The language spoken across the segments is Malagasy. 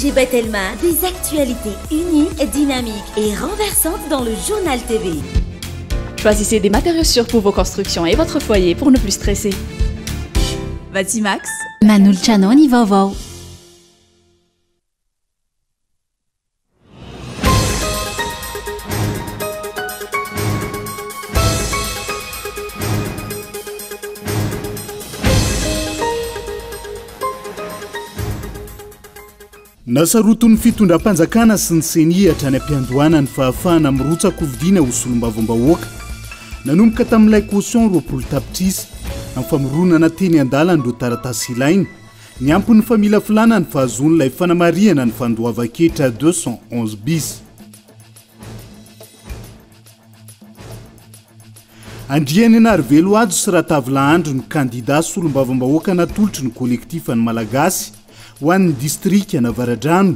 ONG Batelma, des actualités uniques, dynamiques et renversantes dans le Journal TV. Choisissez des matériaux sûrs pour vos constructions et votre foyer pour ne plus stresser. Batimax. Manolotra anao ny vaovao. Nasarotin'ny fitondram-panjakana sy ny Ceni hatrany am-piandohana ny fahafahana mirotsa-kofidiana ho solombavambahoaka. Nanomboka tamin'ilay caution 20 tapitrisa, amin'ny famoronana teny an-dalana ireo taratasy ilaina, niampy ny familafilana ny fahazoan'ilay fanamarihana ny fandoavan-ketra 211 bis. Andrianinarivelo Hajo sy Ratavilahandry no kandidà solombavambahoaka natolotry ny Kolektifan'ny Malagasy ho an'ny distrikan'Avaradrano.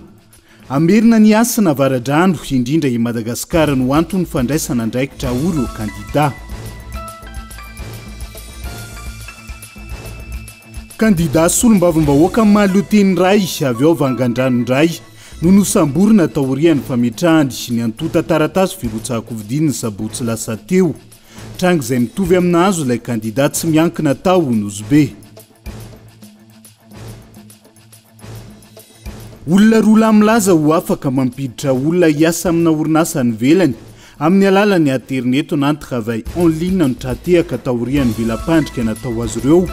Hamerina ny hasina Avaradrano, indrindra i Madagasikara no anton'ny fandraisana andraikitra ho ireo kandidà. Kandidà solombavambahoaka mahaleotena iray avy ao Vangandrano indray no nosamborina taorian'ny fametrahany ny antontan-taratasy firotsahan-kofidiny ny sabotsy lasa teo, tranga izay mitovy amin'ny nahazo ilay kandidà tsy miankina tao Nosy Be. Olona roa lahy milaza ho afaka mampiditra olona hiasa amina orinasa any ivelany amin'ny alalan'ny aterineto na travail en ligne no tra-tehaka taorian'ny vela-pandrika natao azy ireo.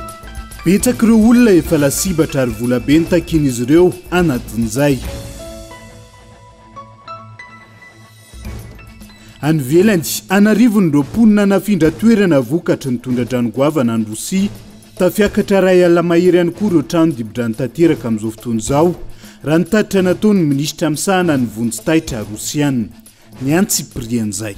Betsaka ireo olona efa lasibatra ary volabe no takian'izy ireo anatin'izay. Any ivelany, an'arivony ireo mponina nafindra toerana vokatry ny tondra-drano goavana any Rosia. Tafiakatra 1 alina mahery ihany koa ireo trano dibo-drano tanteraka amin'izao fotoana izao, raha ny tatitra nataon'ny minisitra misahana ny vonjy taitra rosiana. Ny antsipirian'izay.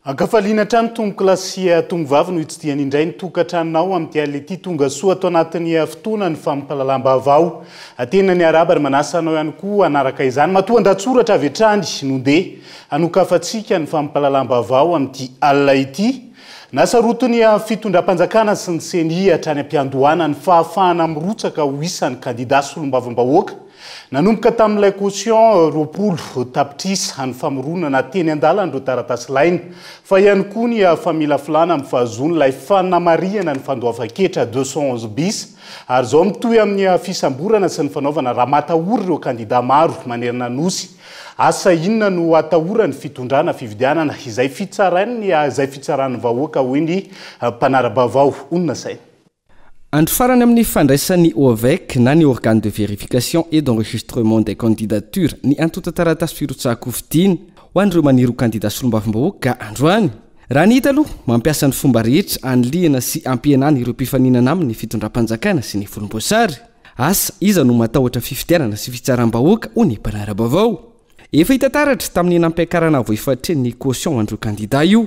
Ankafaliana hatrany tompokolahy sy tompovavy no hitsidihana indray ny tokantranonao amin'ity alina ity. Tonga soa ato anatin'ny fotoana ny fampahalalam-baovao. Tena niarahaba ary manasa anao ihany koa hanaraka izany. Matoa an-datsoratra avy hatrany no ndeha hanokafantsika ny fampahalalam-baovao amin'ity alina ity. Nasarotin'ny fitondram-panjakana sy ny Ceni hatrany am-piandohana ny fahafahana mirotsaka ho isan'ny kandida solombavambahoaka. Nanomboka tamin'ilay caution 20 tapitrisa ny famoronana teny an-dalana ireo taratasy ilaina, fa ihany koa ny familafilana amin'ny fahazoana ilay fanamarihana ny fandoavan-ketra 211 bis, ary izao mitohy amin'ny fisamborana sy ny fanaovana ramatahora ireo kandida maro manerana ny Nosy. Asa inona no atahoran'ny fitondrana fifidianana izay fitsarain'ny izay fitsaran'ny vahoaka hoy ny mpanara-baovao onona saina. Andro farany amin'ny fandraisan'ny OVEC na ny Organe de Vérification et d'Enregistrement des Candidatures ny antontan-taratasy firotsahan-kofidina ho an'ireo maniry ho kandida solombavambahoaka androany. Raha ny hita aloha, mampiasa ny fomba rehetra hanilihana sy hampihenana ireo mpifaninana aminy ny fitondram-panjakana sy ny volomboasary. Asa iza no matahotra fifidianana sy fitsaram-bahoaka hoy ny mpanara-baovao. Efa hita taratra tamin'ny nampiakarana avo efatry ny caution an'ireo kandida io.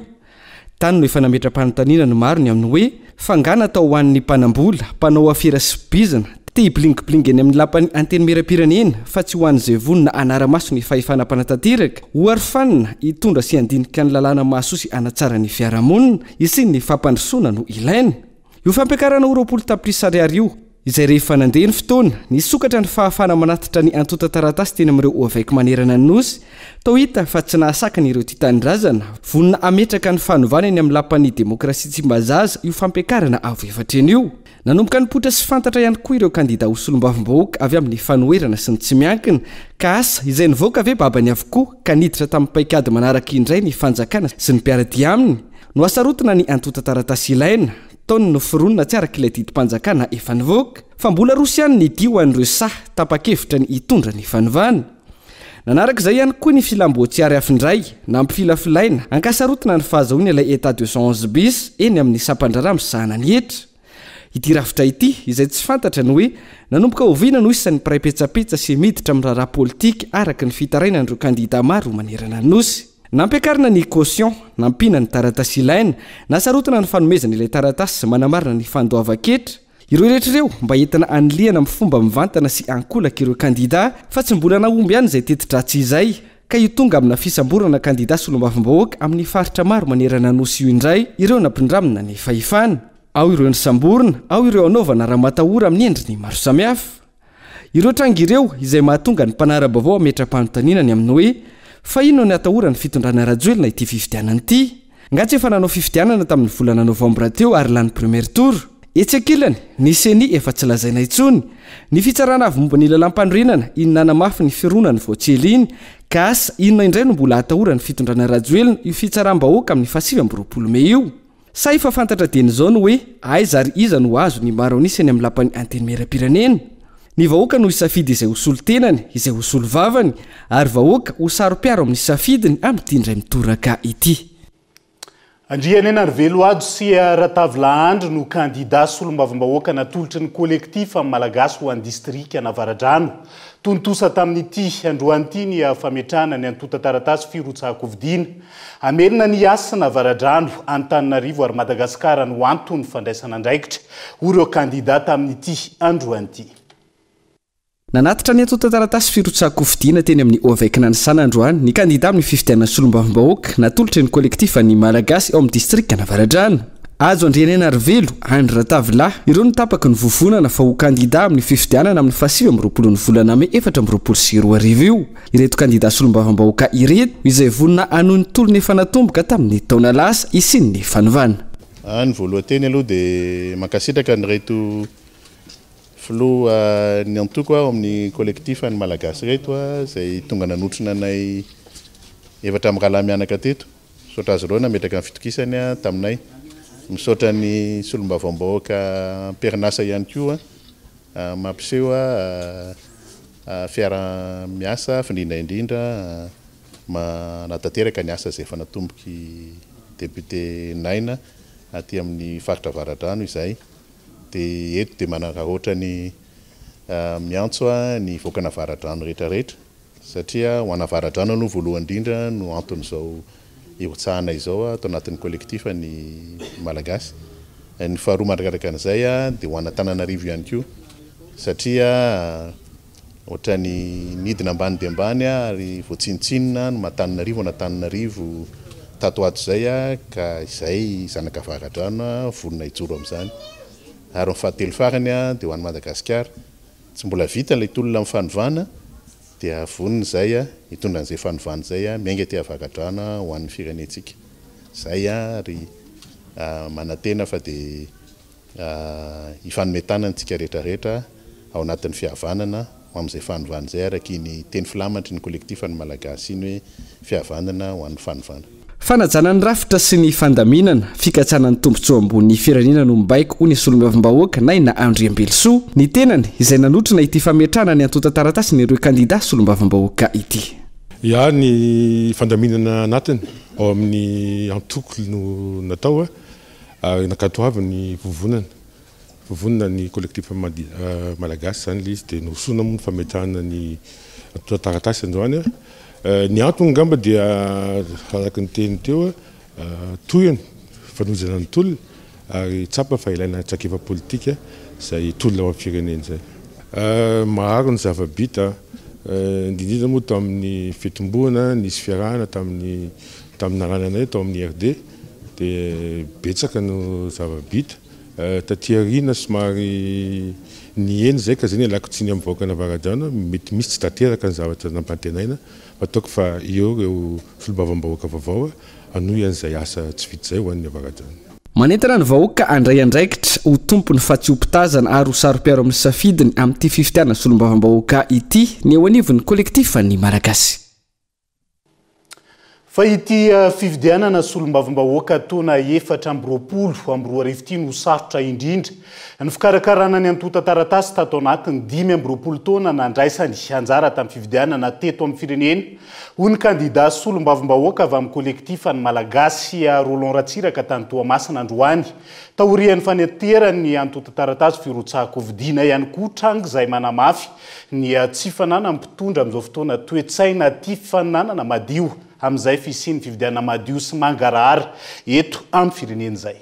Tany no efa nametra-panontaniana ny maro ny amin'ny hoe fa nga natao ho an'ny mpanam-bola, mpanao afera sy bizina, te hi-bling-bling eny amin'ny lapan'ny Antenimierampirenena fa tsy ho an'izay vonona hanara-maso ny fahefana mpanatanteraka, ho arofanina, hitondra sy handinika ny lalàna mahasoa sy hanatsara ny fiarahamonina, hisian'ny fampandrosoana no ilaina. Io fampiakarana ho 20 tapitrisa ariary io, izay rehefa nandeha ny fotoana, nisokatra ny fahafahana manatitra ny antontan-taratasy teny amin'ireo OVEC manerana ny Nosy, toa hita fa tsy nahasakana ireo tia tanindrazana, vonona hametraka ny fanovana eny amin'ny lapan'ny demokrasia Tsimbazaza io fampiakarana avo efatra eny io. Nanomboka nipoitra sy fantatra ihany koa ireo kandida ho solombavambahoaka avy amin'ny fanoherana sy ny tsy miankina, ka asa izay nivoaka ve babany avokoa ka niditra tamin'ny paikady manaraka indray ny fanjakana sy ny mpiara-dia aminy? Nohasarotina ny antontan-taratasy ilaina, taon'ny noforonina tsy araka ilay didim-panjakana efa nivoaka, fa mbola roso ihany ny dia ho an'ireo sahy tapa-kevitra ny hitondra ny fanovana. Nanaraka izay ihany koa ny filam-boatsiary afindray, nampifilafilaina, ankasarotina ny fahazahoana ilay Etat 211 bis eny amin'ny sampan-draharaha misahana ny hetra. Ity rafitra ity, izay tsy fantatra ny hoe nanomboka oviana no isan'ny mpiray petsapetsa sy miditra amin'ny raharaha politika araka ny fitarainan'ireo kandida maro manerana ny Nosy. Nampiakarina ny caution, nampiana ny taratasy ilaina, nasarotina ny fanomezana ilay taratasy manamarina ny fandoavan-ketra. Ireo rehetra ireo mba entina hanilihana amin'ny fomba mivantana sy ankolaka ireo kandida fa tsy mbola nahomby ihany izay teti-dratsy izay ka io tonga amina fisamborana kandida solombavambahoaka amin'ny faritra maro manerana Nosy io indray ireo nampindramina ny fahefana. Ao ireo nisamborina, ao ireo anaovana ramatahora amin'ny endriny maro samihafa. Ireo tranga ireo izay mahatonga ny mpanara-baovao hametra-panontaniana ny amin'ny hoe fa inona no atahoran'ny fitondrana Rajoelina ity fifidianana ity? Nga tsy efa nanao fifidianana tamin'ny volana novambra teo ary lany premier tour? Etsy ankilany, ny Ceni efa tsy lazaina intsony. Ny fitsarana avo momba ny lalàmpanorenana iny nanamafy ny fironany vao tsy ela iny ka asa inona indray no mbola atahoran'ny fitondrana Rajoelina io fitsaram-bahoaka amin'ny faha29 mey io? Sa efa fantatra dieny izao ny hoe aiza ary iza no hahazo ny maro an'isa eny amin'ny lapan'ny Antenimierampirenena? Ny vahoaka no hisafidy izay ho solontenany, izay ho solovavany, ary vahoaka ho saro-piaro amin'ny safidiny amin'ity indray mitoraka ity. Andrianenarivelo Hajo sy Ratavilahandry no kandida solombavambahoaka natolotry ny Collectif Malagasy ho an'ny distrikan'Avaradrano. Tontosa tamin'ity androany ity ny fametrahana ny antontan-taratasy firotsahan-kofidiana. Hamerina ny Hasina Avaradrano, Antananarivo ary Madagasikara no anton'ny fandraisana andraikitra, hoy ireo kandida tamin'ity androany ity. Nanatitra ny antontan-taratasy firotsahan-kofidiana teny amin'ny OAVEC Nanisana androany ny kandida amin'ny fifidianana solombavambahoaka natolotry ny Kolektifa ny Malagasy ao amin'ny distrikan'Avaradrano. Hajo Andrianainarivelo, Andry Ratavilahy, ireo no tapaky ny vovonana fa ho kandida amin'ny fifidianana amin'ny faha29 ny volana mey 2024 io. Ireto kandida solombavambahoaka ireto izay vonona hanohy ny tolona efa natomboka tamin'ny taona lasa hisian'ny fanovana. Ny voalohan-teny aloha dia mankasitraka an'ireto filoha ny antoko ao amin'ny Collectif an'ny Malagasy ireto izay tonga nanotrona anay efatra mirahalahy mianaka teto. Misaotra azy ireo nametraka ny fitokisany taminay. Misaotra ny solombavambahoaka am-perinasa ihany koa mampiseho fiaraha-miasa fa indrindra indrindra manatanteraka ny asa izay efa natomboky député Naina aty amin'ny faritra Avaradrano izay. Dia eto dia manararaotra ny miantso ny vahoakan'Avaradrano rehetra rehetra Satria ho an'Avaradrano aloha voalohany indrindra no anton'izao hirotsahana izao ato anatin'ny collectif ny Malagasy. Ny faharoa manarakaraka an'izay dia ho an'Antananarivo ihany koa satria ohatran'ny nidina ambany dia ambany ary voatsinontsinona ny maha Antananarivo an'Antananarivo tato ho ato izay ka izay zanak'Avaradrano vonona hijoro amin'izany. Ary ny fahatelo farany dia ho an'i Madagasikara. Tsy mbola vita ilay tolona amin'ny fanovana dia vonona izay hitondra an'izay fanovana izay miainga aty Avaradrano ho an'ny firenentsika. Izay ary manantena fa dia hifanome tanana isika rehetra rehetra ao anatin'ny fihavanana ho amin'izay fanovana izay araka iny teny filamatry ny Collectif an'ny Malagasy iny hoe fihavanana ho an'ny fanovana. Fanajana ny rafitra sy ny fandaminana, fikatsana ny tombontsoa ambonin'ny firenena no mibaiko, hoy ny solombavambahoaka Naina Andriambelosoa, ny tenany, izay nanotrona ity fametrahana ny antontan-taratasin'ireo kandida solombavambahoaka ity. Ya, ny fandaminana anatiny ao amin'ny antoko no natao ary nankatoaviny ny vovonana. Vonona ny Collectif Malagasy izany ilay izy dia norosoana moa ny fametrahana ny antontan-taratasy androany. Ny antony angamba dia araka ny teny teo, tohiny fanohizana ny tolona ary tsapa fa ilaina traikefa politika izay tolona ho an'ny firenena izay. Maro ny zava-bita, indrindra moa tamin'ny fitomboana nisy fiarahana tamin'ny tamin'ny narananay tao amin'ny IRD dia betsaka no zava-bita. Taty aoriana somary nihena izay ka izay no ialako tsiny amin'ny vahoakan'Avaradrano, mety misy tsy tanteraka ny zavatra nampantenaina fa ataoko fa eo ireo solombavambahoaka vaovao hanohy an'izay asa tsy vita izay ho an'ny Avaradrano. Manentana ny vahoaka handray andraikitra, ho tompony fa tsy ho mpitazana ary ho saro-piaro amin'ny safidiny amin'ity fifidianana solombavambahoaka ity ny eo anivon'ny Kolektifa ny Malagasy. Fa ity fifidianana solombavambahoaka taona 2024 ity no sarotra indrindra. Ny fikarakarana ny antontan-taratasy tato anatin'ny 25 taona nandraisany anjara tamin'ny fifidianana teto amin'ny firenena, hoy ny kandida solombavambahoaka avy amin'ny Kolektifa ny Malagasy Roland Ratsiraka tany Toamasina androany. Taorian'ny fanaterany ny antontan-taratasy firotsahan-kofidiana ihany koa, tranga izay manamafy Ny tsy fananan'ny mpitondra amin'izao fotoana toe-tsaina tia fananana madio amin'izay fisian'ny fifidianana madio sy mangarahara eto amin'ny firenena izay.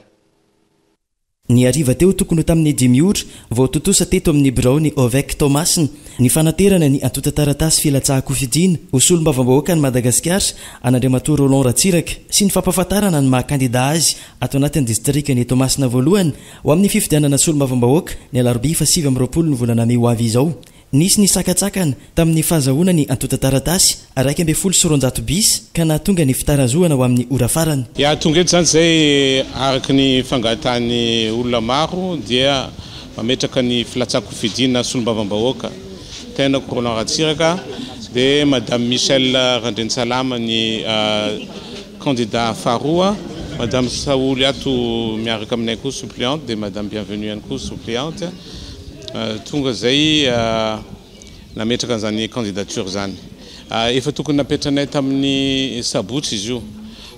Ny hariva teo tokony ho tamin'ny dimy ora vao tontosa teto amin'ny biraon'ny OVEC Toamasina ny fanaterana ny antontan-taratasy filatsahan-kofidina ho solombavambahoakan'i Madagasikara an'Andriamatoa Roland Ratsiraka sy ny fampahafantarana ny maha kandida azy ato anatin'ny distrikan'i Toamasina voalohany ho amin'ny fifidianana solombavambahoaka ny alarobia faha 29 ny volana mey ho avy izao. Nisy ny sakantsakana tamin'ny fahazahoana ny antontan-taratasy 211 bis ka nahatonga ny fitarazohana ho amin'ny ora farany. Ya, tonga eto izany izay araka ny fangatahan'ny olona maro dia mametraka ny filatsahan-kofidina solombavambahoaka tenako Roland Ratsiraka dia Madame Michelle Randriantsalama ny candidat faharoa, Madame Saholy ato miaraka aminay koa suppléante dia Madame Bienvenue ihany koa suppléante. Tonga izay nametraka an'izany candidature izany. Efa tokony napetranay tamin'ny sabotsy izy io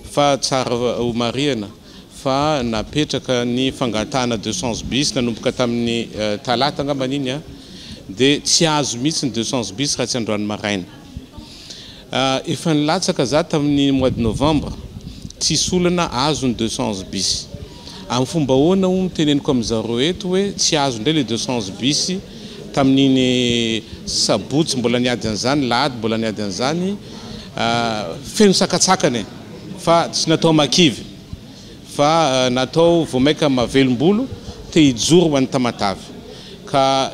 fa tsara ho marihana fa napetraka ny fangatahana 211 bis nanomboka tamin'ny talata angambany iny dia tsy azo mihitsy ny 211 bis raha tsy androany maraina. Efa nilatsaka za tamin'ny mois de novembre, tsisy olana azo ny 211 bis. Amin'ny fomba ahoana hono teneniko amin'zareo eto hoe tsy azo indray le 211 bis tamin'iny sabotsy mbola niady an'izany, lahady mbola niady an'izany, feno sakatsakana e! Fa tsy natao makivy fa natao vao maika mahavelom-bolo te hijoro ho an'i Tamatave ka.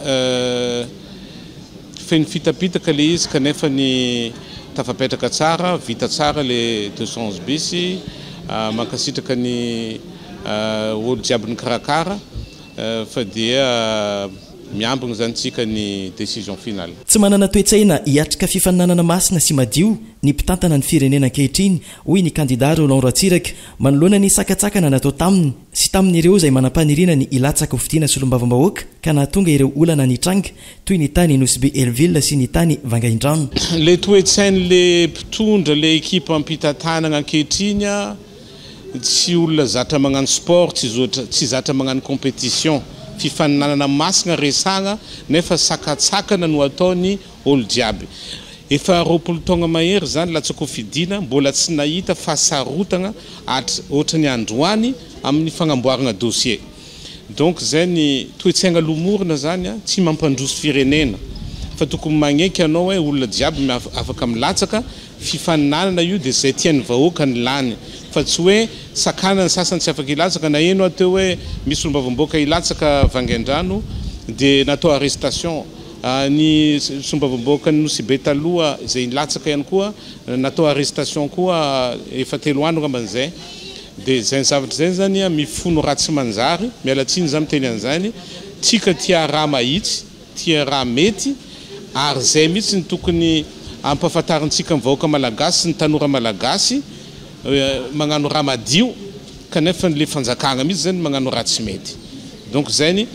Feno fitapitaka le izy kanefa ny tafapetraka tsara, vita tsara le 211 bis, mankasitraka ny olo jiaby nikarakara fa dia miambigny zany tsika ny décision finale. Tsy manana toe-tsaina hiatrika fifaninanana masina sy madio ny mpitantana ny firenena ankehitriny, hoy ny kandida Roland Ratsiraka, manoloana ny sakantsakana natao taminy sy tamin'ireo izay manam-paniriana ny hilatsaka hofidiana solombavambahoaka ka nahatonga ireo olana nitranga toy ny tany Nosy Be Hell-Ville sy ny tany Vangaindrano. Le toe-tsain'le mpitondra le ekipa mpitantanagna ankehitriny a, tsy olona zatra magnano sport, tsy zotra, tsy zatra magnano competition, fifaninanana masina resagna nefa sakatsakana no ataony olo jiaby. Efa 20 taogna mahery zany latsak'hofidina mbola tsy nahita fahasarotagna hatr ohatran'ny androany amin'ny fagnamboaragna dossier. Donc zay ny toe-tsaigna lomorina zany a, tsy mampandroso firenena fa tokony magneky anao hoe olona jiaby afaka milatsaka, fifaninanana io de zay tian'ny vahoaka ny lany fa tsy hoe sakana ny sasany tsy afaka hilatsaka, naheno aho teo hoe misy solombavambahoaka hilatsaka Vangaindrano de natao arrestation, ny solombavambahoakan'i Nosy Be taloha izay nilatsaka ihany koa natao arrestation koa efa telo andro angambany zay. Dia izay zavatra izay zany a mifono raha tsy manjary, miala tsiny za miteny an'izany, tsika tia raha mahitsy, tia raha mety, ary izay mihitsy no tokony ampahafantarintsika ny vahoaka malagasy sy ny tanora malagasy magnano raha madio kanefa le fanjakagna mihitsy zany magnano raha tsy mety. Donc izay ny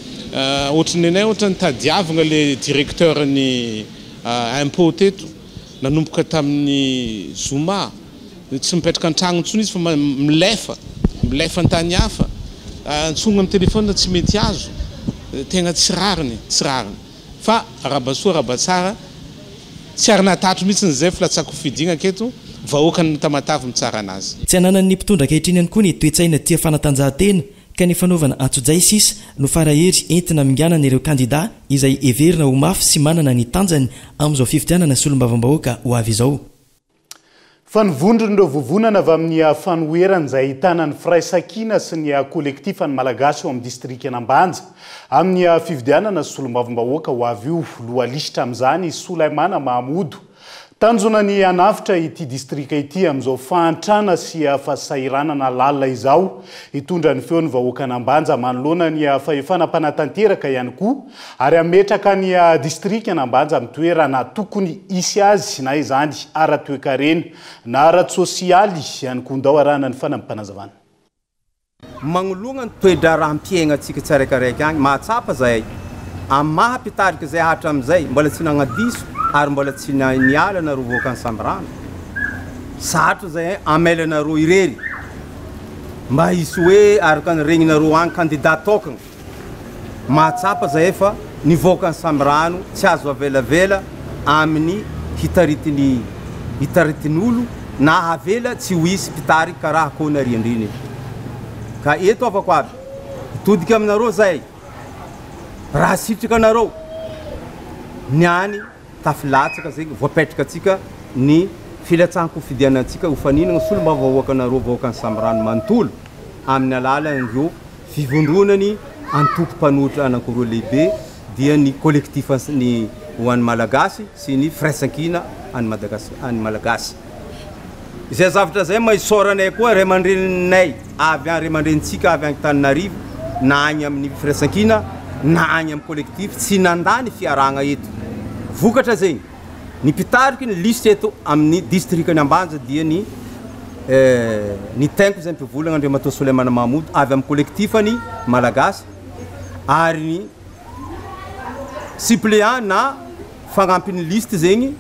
ohatry ny anay ohatra nitadiavagna le directeur ny impôt teto nanomboka tamin'ny zoma, Tsy mipetraka an-tragno intsony izy fa milefa, milefa an-tany hafa, antsoina amin'ny téléphone tsy mety azo, tegna tsy rariny, tsy rariny. Fa arahaba soa arahaba tsara, tsy ary nahatatro mihitsy zay filatsahan-kofidina aketo, vahoakan'i Tamatave mitsara anazy. Tsy ananan'ny mpitondra ankehitriny ihany koa ny toe-tsaina tia fanatanjahantena ka ny fanaovana antsojay sisa no farahery entina haminganana ireo kandida izay heverina ho mafy sy manana ny tanjany amin'izao fifidianana solombavambahoaka ho avy izao. Fa ny vondron'ireo vovonana avy amin'ny fanoherana izay ahitana ny Firaisankina sy ny Kolektifa ny Malagasy ao amin'ny distrikan'Ambanja amin'ny fifidianana solombavambahoaka ho avy io. Lohalisitra amin'izany i Solaimana Mahamodo. Tanjona ny hanavotra ity distrika ity amin'izao fahantrana sy fahasahiranana lalina izao. Hitondra ny feon'ny vahoakan'Ambanja manoloana ny fahefana mpanatanteraka ihany koa ary hametraka ny distrikan'Ambanja amin'ny toerana tokony hisy azy na izany ara-toekarena na ara-tsosialy ihany koa. Ndao arahana ny fanampim-panazavana. Magnoloagna ny toe-draharaham-piaignantsika tsiraikaraiky agny, mahatsapa zahay, amin'ny maha mpitarika izay hatramin'izay, mbola tsy nagnadiso ary mbola tsy niala nareo vahoakan'i Sambirano. Sarotra zahay hamela anareo irery mba hisy hoe araka ny regninareo agny candidat tokagna. Mahatsapa zahay fa ny vahoakan'i Sambirano tsy azo avelavela amin'ny hitaritin'ny hitaritin'olo na avela tsy ho hisy mpitarika karaha koa nariandriny. Ka eto havako aby. Hitodika aminareo zahay raha sitraka anareo niany tafilatsaka zegny voapetraka antsika ny filatsahan-kofidianantsika ho faninana solombavambahoakanareo vahoakan'i Sambirano manontolo amin'ny alalan'ireo fivondronany antoko mpanohitra anankiroa lehibe dia ny Collectif ny ho an'ny Malagasy sy ny Firaisankina an'ny Madagas an'ny Malagasy. Izay zavatra izay ma isaoranay koa ray aman-dreninay avy any ray aman-drenintsika avy any Antananarivo na agny amin'ny Firaisankina na agny amin'ny Collectif tsy nandà ny fiarahagna eto. Vokatra zegny, ny mpitariky ny lisitra eto amin'ny distrikan'i Ambanja dia ny ny tenko izay mpivolagna Andriamatoa Soleimana Mahmoud avy amin'ny Collectif ny Malagasy ary ny suppléant na fagnampin'ny liste zegny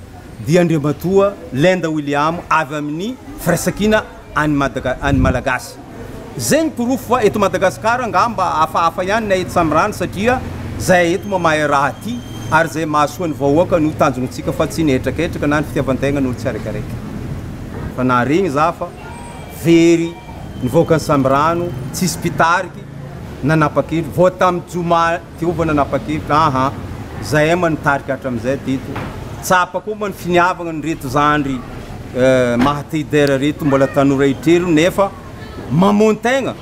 dia Andriamatoa Lenda William avy amin'ny Firaisankina an'i Madaga an'ny Malagasy. Zegny porofo fa eto Madagasikara angamba hafahafa ihany ny eto Samirano satria zahay eto mamahay raha ty ary zay mahasoa ny vahoaka no tanjogntsika fa tsy ny hetraketraka na ny fitiavan-tegna n'olo tsiaraikaraiky. Fa naharegny za fa very ny vahoakan'i Sambirano, tsisy mpitariky nanapa-kevitra, vao tamin'ny joma teo vao nanapa-kevitra, aha, zahay ma nitarika hatramizay teto, tsapa koa ma ny finiavagna an'ireto zandry maha te hidera reto mbola tanora hitrero nefa mamono-tegna,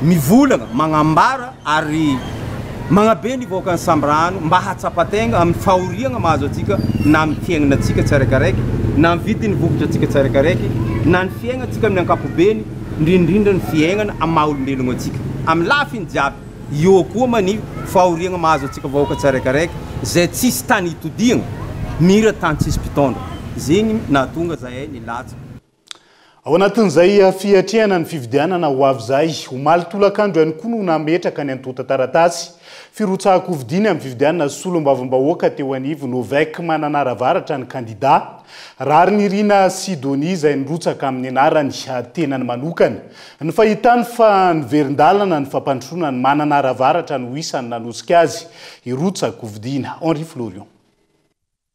mivolagna, magnambara ary magnabe ny vahoakan'i Sambirano mba hahatsapa-tegna amin'ny fahoriagna mahazo antsika na amin'ny fiaignanantsika tsiaraikaraiky na amin'ny vidin'ny vokatra antsika tsiaraikaraiky na ny fiaignantsika amin'ny ankapobeny, indrindrindra ny fiaignana amin'ny maha olombelogno antsika amin'ny lafiny jiaby. Eo koa ma ny fahoriagna mahazo antsika vahoaka tsiaraikaraiky izay tsisy tany itodiagna, mira tany tsisy mpitondra. Zegny nahatonga zahay nilatsaka. Ao anatin'izay fiatrehana ny fifidianana ho avy izay, omaly tolakandro ihany koa no nametraka ny antontan-taratasy firotsahan-kofidiny amin'ny fifidianana solombavambahoaka teo anivon'ny OVEC Mananara Avaratra ny kandidà Raharinirina Sidonie izay nirotsaka amin'ny anarany tenany manokana. Ny fahitany fa niverin-dalana ny fampandrosoana an'i Mananara Avaratra no isan'ny nanosika azy hirotsa-kofidina. Henri Florian.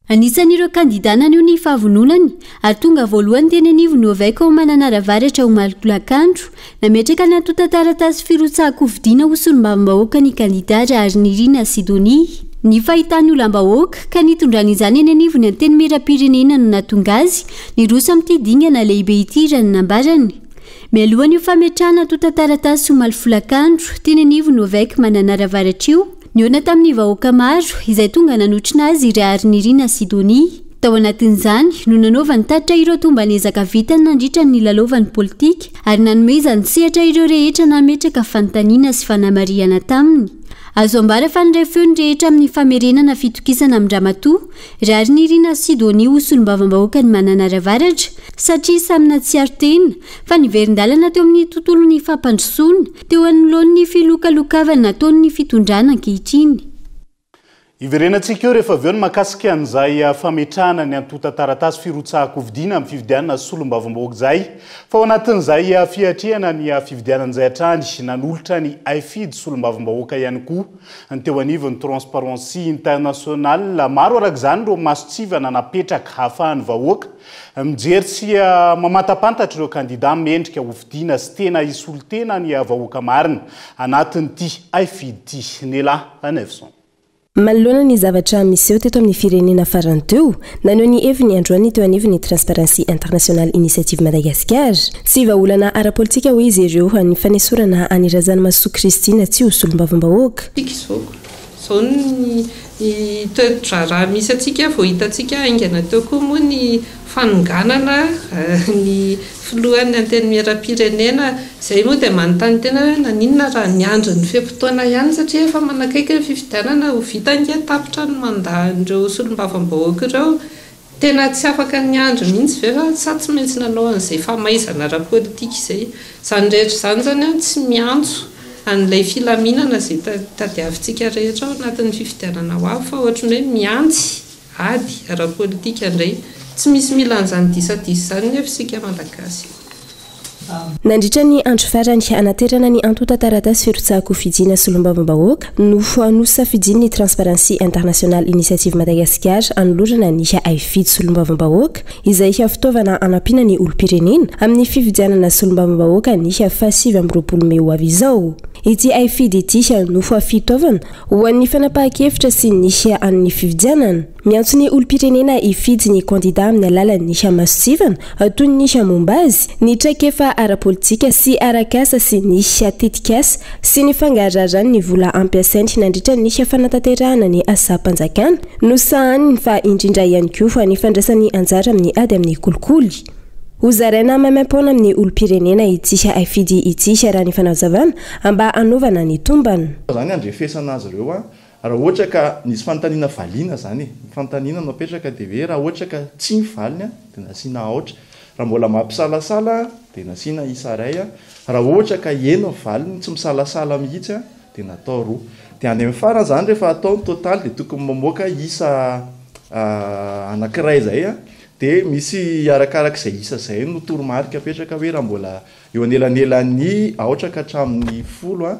Anisan'ireo kandidà naneho ny fahavononany ary tonga voalohany teny anivon'ny OVEC ao Mananara Avaratra omaly tolakandro, nametraka ny antontan-taratasy firotsahan-kofidina ho solombavambahoaka ny kandidà Raharinirina Sidonie. Ny fahitan'ny olam-bahoaka ka nitondrany izany eny anivon'ny Antenimierampirenena no nahatonga azy niroso amin'ity dingana lehibe ity raha ny nambarany. Mialohan'io fametrahana antontan-taratasy omaly folakandro teny anivon'ny OVEC Mananara Avaratra io, Nihaona tamin'ny vahoaka maro izay tonga nanotrona azy i Raharinirina Sidonie. Tao anatin'izany no nanaovany tatitra ireo tomban'ezaka vitany nandritra ny nilalaovany politika ary nanomezany sehatra ireo rehetra nametraka fanontaniana sy fanamarihana taminy. Azo ambara fa niray feo ny rehetra amin'ny famerenana fitokisana amin-dRamatoa Raharinirina Sidonie ho solombavambahoakan'i Mananara Avaratra satria samy nahatsiaro tena fa niverin-dalana teo amin'ny tontolon'ny fampandrosoana teo anoloan'ny filokalokavana nataon'ny fitondrana ankehitriny. Hiverenantsika eo rehefa avy eo ny mahakasika an'izay fametrahana ny antontan-taratasy firotsahan-kofidiana amin'ny fifidianana solombavambahoaka izay. Fa ao anatin'izay fiatrehana ny fifidianana izay hatrany, nanolotra ny haifidy solombavambahoaka ihany koa ny teo anivon'ny Transparency International. Maro araka izany ireo mason-tsivana napetraka hahafahan'ny vahoaka Mijery sy mamantapantatra ireo kandida mendrika hofidiana sy tena hisolo tena ny vahoaka marina anatin'ity haifidy ity. Nela Ranaivoson. Manoloana ny zavatra miseho teto amin'ny firenena farany teo, naneho ny heviny androany teo anivon'ny Transparency International Initiative Madagascar. Tsy vahaolana ara-politika hoy izy ireo ny fanesorana an'i Razanamahasoa Christine tsy ho solombavambahoaka. Izao ny toe-draharaha misy antsika, vao hitantsika haingana teo koa moa ny fanonganana ny filohan'ny Antenimierampirenena. Izay moa dia manontany tena hoe naninona raha niandry ny fe-potoana ihany satria efa manakaiky ny fifidianana, ho vita ange tapitra ny mandat-n'ireo solombavambahoaka ireo. Tena tsy afaka niandry mihitsy ve fa sa tsy maintsy nanao an'izay famaizana ara-politika izay? Izany rehetra izany izany an, tsy miantso an'ilay filaminana izay tadiavintsika rehetra ao anatin'ny fifidianana ho avy fa ohatran'ny hoe miantsy ady ara-politika indray. Tsy misy mila an'izany disadisa izany nefa isika Malagasy. Nandritra ny andro farany hanaterana ny antontan-taratasy firotsahan-kofidiana solombavambahoaka no nosafidian'ny Transparency International Initiative Madagascar hanolorana ny haifidy solombavambahoaka izay fitaovana hanampiana ny olom-pirenena amin'ny fifidianana solombavambahoaka ny faha 29 mey ho avy izao. Ity haifidy ity no fitaovana ho an'ny fanapahan-kevitra sy ny an'ny fifidianana. Miantso ny olom-pirenena hifidy ny kandida amin'ny alalan'ny masontsivana toy ny momba azy, ny traikefa ara-politika sy arak'asa sy ny tetikasa sy ny fangaraharahan'ny ny vola ampiasainy nandritra ny fanatanterahana ny asam-panjakana nosahaniny fa indrindra ihany koa ny fandraisany anjara amin'ny ady amin'ny kolikoly. Hozaraina maimaimpoana amin'ny olom-pirenena ity haifidy ity raha ny fanazavana mba hanaovana ny tombana. Zany andrefesana azy ireo a, raha ohatra ka nisy fanontaniana valiana zany e, ny fanontaniana no apetraka dia hoe raha ohatra ka tsia ny valiny a dia nasiana aotra, raha mbola mampisalasala dia nasiana isa iray a, raha ohatra ka eny ny valiny tsy misalasala mihitsy a dia natao roa. Dia any amin'ny farany zany rehefa atao ny totaly dia tokony mamoaka isa anankiray izay a, Dia misy arakaraka izay isa izay no toromarika apetraka hoe raha mbola eo anelanelan'ny aotra ka hatramin'ny folo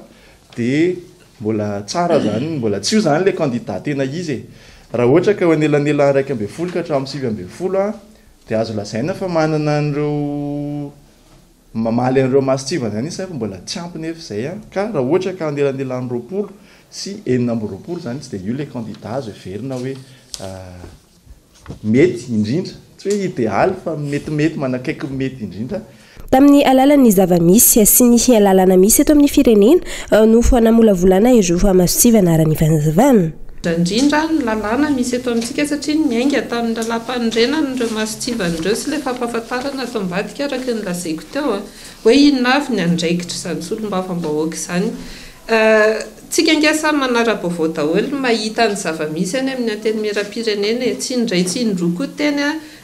dia mbola tsara izany, mbola tsy io izany ilay candidat tena izy e. Raha ohatra ka eo anelanelan'ny 11 ka hatramin'ny 19 dia azo lazaina fa manana an'ireo mamaly an'ireo mason-tsivana ihany izy saingy mbola tsy ampy nefa izay ka raha ohatra ka anelanelan'ny 20 sy 26 izany tsy dia io ilay candidat azo heverina hoe Mety indrindra. Tsy hoe idealy fa metimety, manakaiky ny mety indrindra. Tamin'ny alalan'ny zava-misy sy ny lalàna misy eto amin'ny firenena no namolavolana ireo masontsivana ara ny fanazavana. Indrindra ny lalàna misy eto amintsika satria niainga tamin'ny lalàmpanorenana ireo masontsivana ireo sy ilay fampahafantarana ato ambadika araka ny lazaiko teo hoe inona avy ny andraikitr'izany solombavambahoaka izany. Tsika ange samy manara-baovao daholo mahita ny zava-misy any amin'ny antenimieram-pirenena e! Tsy indray tsy indroa koa teny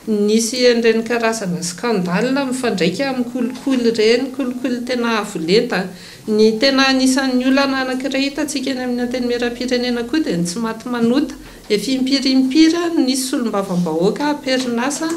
nisy an'ireny karazana scandale mifandraika amin'ny kolikoly ireny, kolikoly tena avo lenta. Ny tena anisan'ny olana anankiray hitantsika eny amin'ny antenimieram-pirenena koa dia ny tsy maty manota. Efa impiry impiry no nisy solombavambahoaka am-perinasa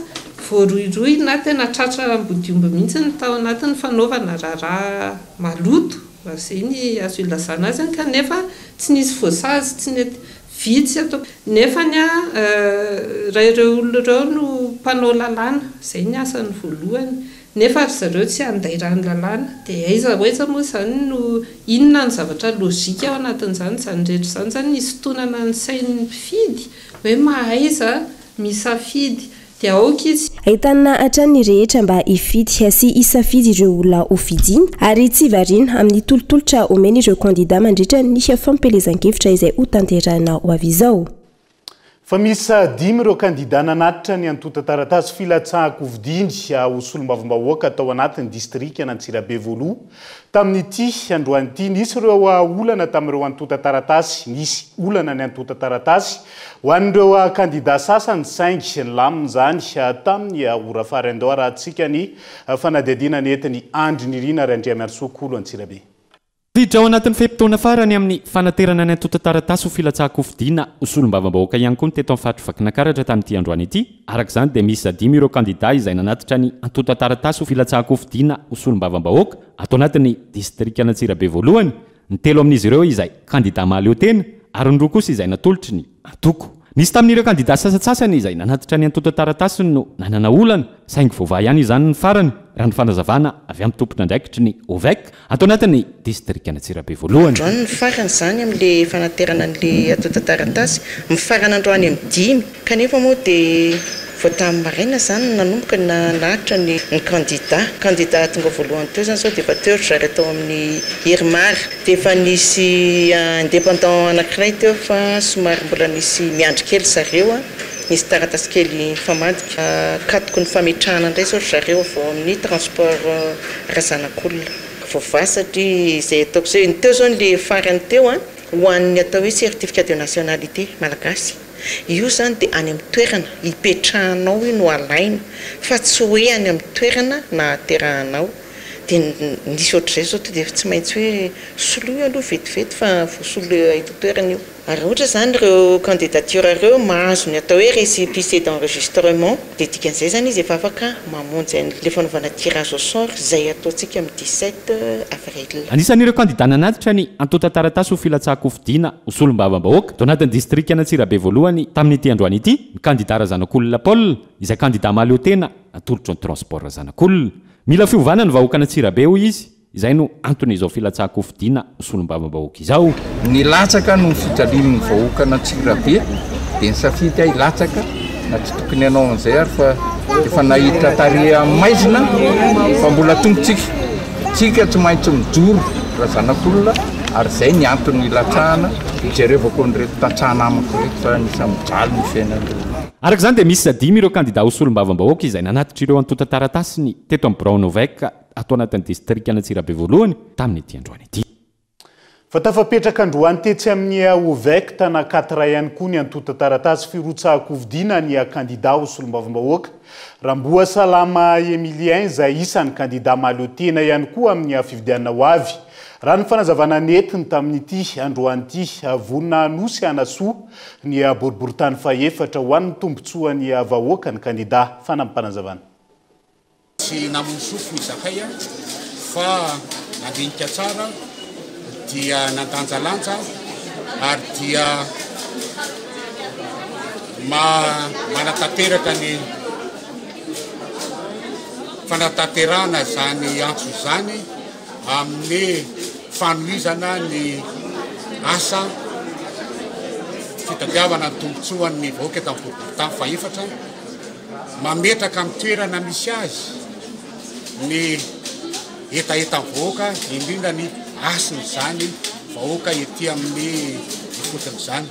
voarohirohy na tena tratra ambodiomby mihitsy ny tao anatin'ny fanaovana raharaha maloto. Raha izay ny azo ilazana azy kanefa tsy nisy voasazy, tsy nety, vitsy ato. Nefany raha ireo olona ireo no mpanao lalàna, izay ny asany voalohany, nefa ry zareo tsy handairan'ny lalàna, dia aiza ho aiza moa izany no, inona ny zavatra lojika ao anatin'izany, izany rehetra izany izany hisintonana ny sain'ny mpifidy hoe mahaiza misafidy. Dia aoka izy. Entanina hatrany ny rehetra mba hifidy sy hisafidy ireo olona hofidiana ary tsy variana amin'ny tolotolotra omen'ireo kandida mandritra ny fampielezan-kevitra izay hotanterahina ho avy izao. Fa miisa dimy ireo kandida nanatitra ny antontan-taratasy filatsahan-kofidiny ho solombavambahoaka tao anatin'ny distrikan'Antsirabe voaloha tamin'ity androany ity. Nisy ireo olana tamin'ireo antontan-taratasy, nisy olana ny antontan-taratasy Ho an'ireo kandida sasany saingy nilamina izany tamin'ny ora farany. Andao harahantsika ny fanadihadiana nentin'i Andry Nirina Randriamiarisoa Kolo Antsirabe. Tafiditra ao anatin'ny fe-potoana farany amin'ny fanaterana ny antontan-taratasy ho filatsahan-kofidina ho solombavambahoaka ihany koa ny teto amin'ny faritr'i Vakinankaratra tamin'ity androany ity. Araka izany dia miisa dimy ireo kandida izay nanatitra ny antontan-taratasy ho filatsahan-kofidina ho solombavambahoaka ato anatin'ny distrikan'Antsirabe voalohany, Ny telo amin'izy ireo izay kandida mahaleo tena ary ny roa kosa izay natolotry ny antoko. Nisy tamin'ireo kandida sasantsasany izay nanatitra ny antontan-taratasiny no nanana olana, saingy voavaha ihany izany ny farany, raha ny fanazavana avy amin'ny tompon'andraikitry ny OVEC ato anatin'ny distrikan'Antsirabe voalohany. Androany ny farany izany amin'ilay fanaterana an'ilay antontan-taratasy. Mifarana androany amin'ny dimy. Kanefa moa dia vao tamin'ny maraina izany no nanomboka nanatitra ny kandida. Kandida tonga voalohany teo izany izao dia efa teo ry zareo tao amin'ny Irmar. Dia efa nisy indépendant anankiray teo fa somary mbola nisy miandry kely zareo. Nisy taratasy kely nifamadika. Katoky ny fametrahana indray izao ry zareo avy ao amin'ny transport Razanakolona. Voavaha satria izay ataoko izay. Ny teo izao ilay farany teo ho an'ny atao hoe certificat de nationalité malagasy. Io izany dia any amin'ny toerana ipetrahanao io no alaina fa tsy hoe any amin'ny toerana nahaterahanao. Dia nisy ohatr'izay izao tonga dia efa tsy maintsy hoe soloy aloha vetivety fa voasolo eto an-toerana io. Ary raha ohatra izany ireo candidature ireo mahazo ny atao hoe récépissé d'enregistrement dia dikan'izay izany izy efa afaka mamonjy an'ilay fanaovana tirage au sort izay ataontsika amin'ny 17 avril. Anisan'ireo kandidà nanatitra ny antontan-taratasy ho filatsahan-kofidina ho solombavambahoaka tao anatin'ny distrikan'Antsirabe voalohany tamin'ity androany ity ny kandidà Razanakolona Paul, izay kandidà mahaleo tena natolotry ny Transport Razanakolona. Mila fiovana ny vahoakan'Antsirabe, hoy izy. Izay no anton'izao filatsahan-kofidina ho solombavambahoaka izao. Nilatsaka noho ny fijalian'ny vahoakan'Antsirabe dia nisafidy aho hilatsaka na tsy tokony hanao an'izay ary fa efa nahita tarehy amin'ny maizina fa mbola tompontsika. Tsika tsy maintsy mijoro raha zanak'olona ary izay ny antony hilatsahana hijerevako an'ireto tantsaha namako ireto fa anisan'ny mijaly ny fiainan'ireo. Araka izany dia miisa dimy ireo kandida ho solombavambahoaka izay nanatitra ireo antontan-taratasiny teto amin'ny biraon'ny OVEC ato anatin'ny distrikan'Antsirabe voalohany tamin'ity androany ity. Fa tafapetraka androany tetsy amin'ny OVEC Tana Quatre ihany koa ny antontan-taratasy firotsahan-kofidiana ny kandida ho solombavambahoaka, Ramboasalama Emilien izay isan'ny kandida mahaleo tena ihany koa amin'ny fifidianana ho avy. Raha ny fanazavana nentiny tamin'ity androany ity, vonona hanosy hanasoa ny boriborintany fahefatra ho an'ny tombontsoan'ny vahoaka ny kandida. Fanampim-panazavana. Tsy namono sofina izahay fa nandinika tsara dia nandanjalanja ary dia manatanteraka ny fanatanterahana izany antso izany amin'ny fanohizana ny asa fitadiavana ny tombontsoan'ny vahoaka eto amin'ny boriborintany fahefatra. Mametraka amin'ny toerana misy azy ny hetahetan'ny vahoaka, indrindra ny hasin'izany vahoaka ety amin'ny ifotony izany.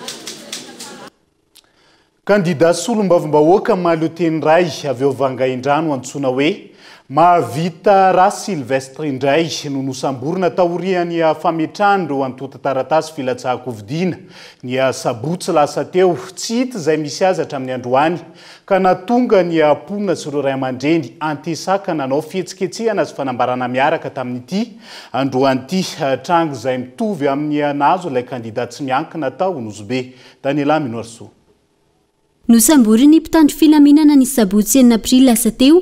Kandida solombavambahoaka mahaleotena iray avy ao Vangaindrano antsoina hoe Mahavita Ra Sylvestre indray no nosamborina taorian'ny fametrahan'ireo antontan-taratasy filatsahan-kofidiana ny asabotsy lasa teo. Tsy hita izay misy azy hatramin'ny androany ka nahatonga ny mponina sy ireo ray aman-dreny Antesaka nanao fihetsiketsehana sy fanambarana miaraka tamin'ity androany ity tranga izay mitovy amin'ny nahazo ilay kandida tsy miankina tao Nosy Be, Daniela Minoarisoa. Nosamborin'ny mpitandro filaminana ny sabotsy enina aprily lasa teo,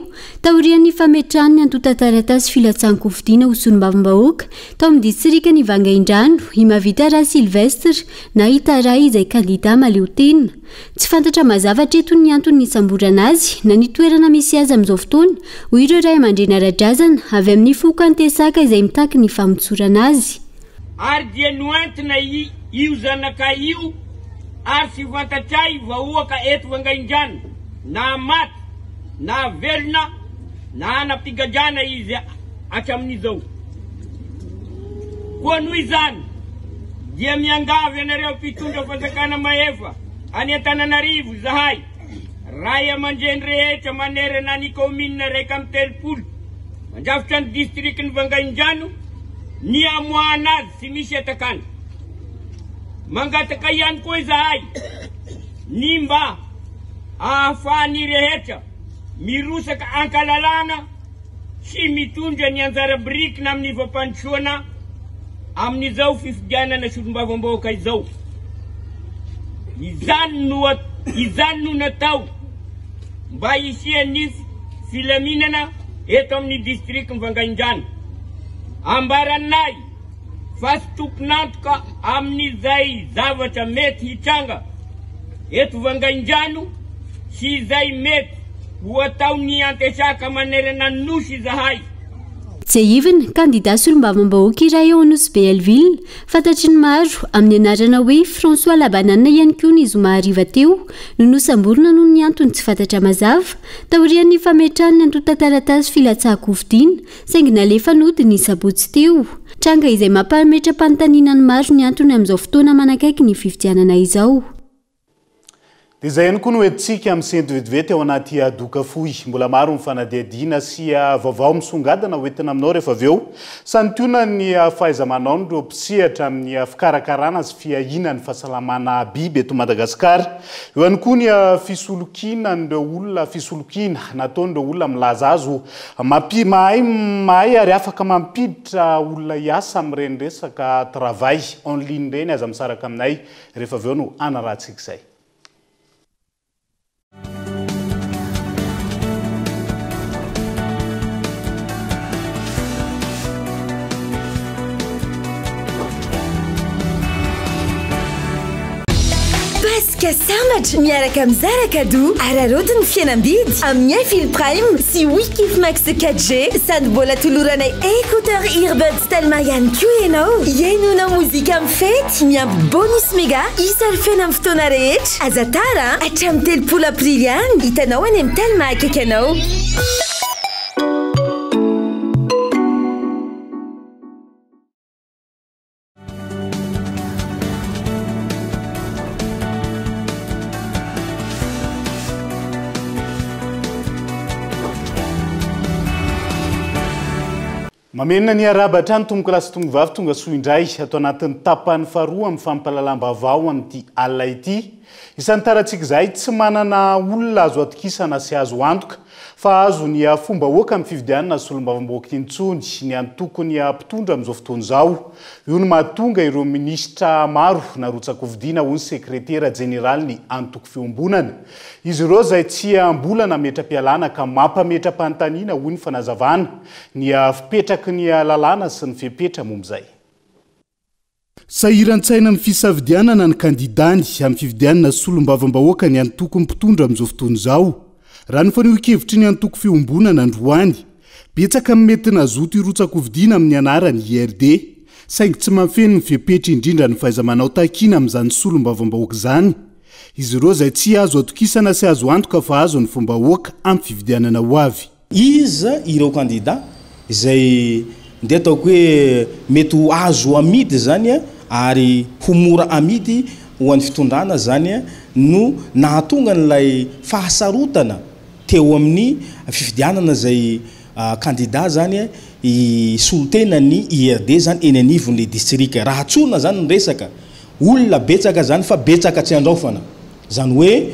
taorian'ny fametrahany ny antontan-taratasy filatsahan-kofidina ho solombavambahoaka tao amin'ny distrikan'i Vangaindrano, i Mahavita Rasylvestre na i Taray izay kandida mahaleotena. Tsy fantatra mazava hatreto ny antony nisamborana azy na ny toerana misy azy amin'izao fotoana, hoy ireo ray aman-dreny ara-drazana avy amin'ny foko Antesaka izay mitaky ny famotsorana azy. Ary dia noentina io zanakay io ary tsy fantatray vahoaka eto Vangaindrano na maty na velona na hanam-pigadrana izy hatramin'izao. Koa noho izany dia miangavy anareo mpitondra fanjakana mahefa any Antananarivo izahay ray aman-dreny rehetra manerana ny kaominina 31 mandrafitra ny distrikan'i Vangaindrano ny hamoahana azy tsy misy hatakana. Mangataka ihany koa izahay ny mba ahafahan'ny rehetra mirosaka ankalalahana sy mitondra ny anjara birikina amin'ny fampandrosoana amin'izao fifidianana solombavambahoaka izao. Izany no izany no natao mba hisian'ny filaminana eto amin'ny distrikan'i Vangaindrano. Ambaranay fa tsy tompon'antoka amin'izay zavatra mety hitranga eto Vangaindrano sy izay mety ho ataon'ny Antesaka manerana ny Nosy izahay. Tsiahivina, kandida solombavambahoaka iray ao Nosy Be Helleville, fantatry ny maro amin'ny anarana hoe François Labanane ihany koa ny zoma hariva teo no nosamborina noho ny antony tsy fantatra mazava, taorian'ny fametrahany ny antontan-taratasy filatsahan-kofidina saingy nalefa nody ny sabotsy teo. Tranga izay mampametra-panontaniana ny maro ny antony amin'izao fotoana manakaiky ny fifidianana izao. Dia izay ihany koa no entintsika misento vetivety ao anaty doka fohy. Mbola maro ny fanadihadiana sy vaovao misongadina ho entina aminao rehefa avy eo. Santionan'ny fahaiza-manaon'ireo mpisehatra amin'ny fikarakarana sy fiahiana ny fahasalamana biby eto Madagasikara. Eo ihany koa ny fisolokiana an'ireo olona fisolokiana nataon'ireo olona milaza azy ho Mampi, mahay, mahay ary afaka mampiditra olona hiasa amin'ireny resaka travail en ligne ireny aza misaraka aminay rehefa avy eo no hanarahantsika izay. Paska sambatra! sambatra miaraka amin'ny Zara Cadeau. Araraoty ny fihenam-bidy amin'ny Infil Prime sy Wikif Max 4G sady mbola toloranay écouteur earbuds Telma ihany koa ianao. Hihainoanao mozika amin'ny fety miampy bonus mega hisolfena amin'ny fotoana rehetra. Aza tara a! Hatramin'ny 30 aprily ihany. Hitanao any amin'ny Telma akaiky anao. Mamerina ny arahaba hatrany tompokolahy sy tompokovavy tonga soa indray ato anatin'ny tapany faharoa amin'ny fampahalalam-baovao amin'ity alina ity. Isan'ny tarantsika izahay tsy manana olona azo atokisana sy azo antoka fa azo ny fombahoaka amin'ny fifidianana solombavambahoaka intsony ny antokon'ny mpitondra amin'izao fotoana izao. Io no mahatonga ireo minisitra maro narotsa-kofidina hoy ny sekretera jeneralin'ny antoko Fiombonana. Izy ireo izay tsy mbola nametra-pialana ka mampametra-panontaniana hoy ny fanazavana ny fipetraky ny lalàna sy ny fepetra momba izay. Sahiran-tsaina amin'ny fisafidianana ny kandidany amin'ny fifidianana solombavambahoaka ny antoko mpitondra amin'izao fotoana izao, raha ny fanehoan-kevitry ny antoko Fiombonana androany. Betsaka ny mety nazoto hirotsa-kofidiana amin'ny anaran'ny IRD, saingy tsy mahafeno ny fepetra indrindra ny fahaiza-manao takiana amin'izany solombavambahoaka izany izy ireo izay tsy azo atokisana sy azo antoka fa azo ny fom-bahoaka amin'ny fifidianana ho avy. Iza ireo kandida izay ndeha ataoko hoe mety ho azo amidy izany ary ho mora amidy ho an'ny fitondrana izany no nahatonga an'ilay fahasarotana teo amin'ny fifidianana izay kandida izany hisolo tena ny IRD izany eny anivon'ilay distrika. Raha tsorina izany ny resaka, olona betsaka izany fa betsaka tsy andraofana. Izany hoe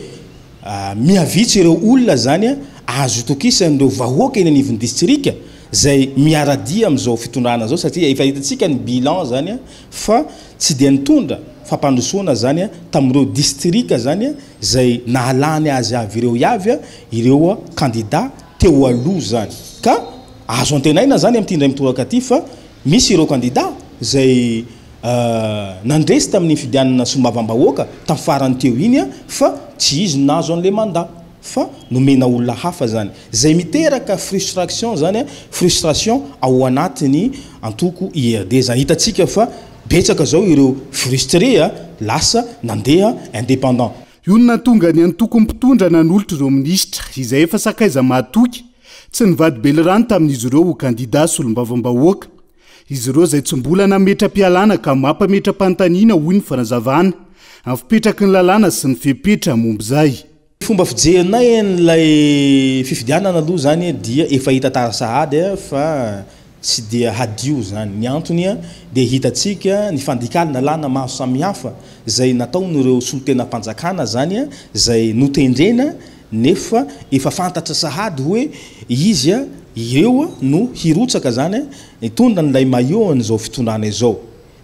Miha-vitsy ireo olona izany azo itokisan'ireo vahoaka eny anivon'ny distrika izay miara-dia amin'izao fitondrana izao satria efa hitantsika ny bilan izany fa tsy dia nitondra fampandrosoana izany tamin'ireo distrika izany izay nahalany azy avy ireo avy ireo kandida teo aloha izany ka azo antenaina izany amin'ity indray mitoraka ity fa misy ireo kandida izay Nandresy tamin'iny fidianana solombavambahoaka tamin'ny farany teo iny fa tsy izy no nahazo an'ilay mandat fa nomena olona hafa izany. Izay miteraka frustration izany, frustration ao anatin'ny antoko IRD izany. Hitantsika fa betsaka izao ireo frustré lasa nandeha indépendant. Io no nahatonga ny antoko mpitondra nanolotra ireo minisitra, izay efa sakaiza mahatoky, tsy nivadi-belirano tamin'izy ireo ho kandida solombavambahoaka. Izy ireo izay tsy mbola nametra-pialana ka mampametra-panontaniana, hoy ny fanazavana, amin'ny fipetraky ny lalàna sy ny fepetra momba izay. Ny fomba fijerinay an'ilay fifidianana aloha izany dia efa hita tara sahady fa tsy dia hadio izany. Ny antony dia hitantsika ny fandikan-dalàna maro samihafa izay nataon'ireo solontenam-panjakana izany izay notendrena Nefa efa fantatra sahady hoe izy ireo no hirotsaka zany hitondra an'ilay maillot an'izao fitondrana izao.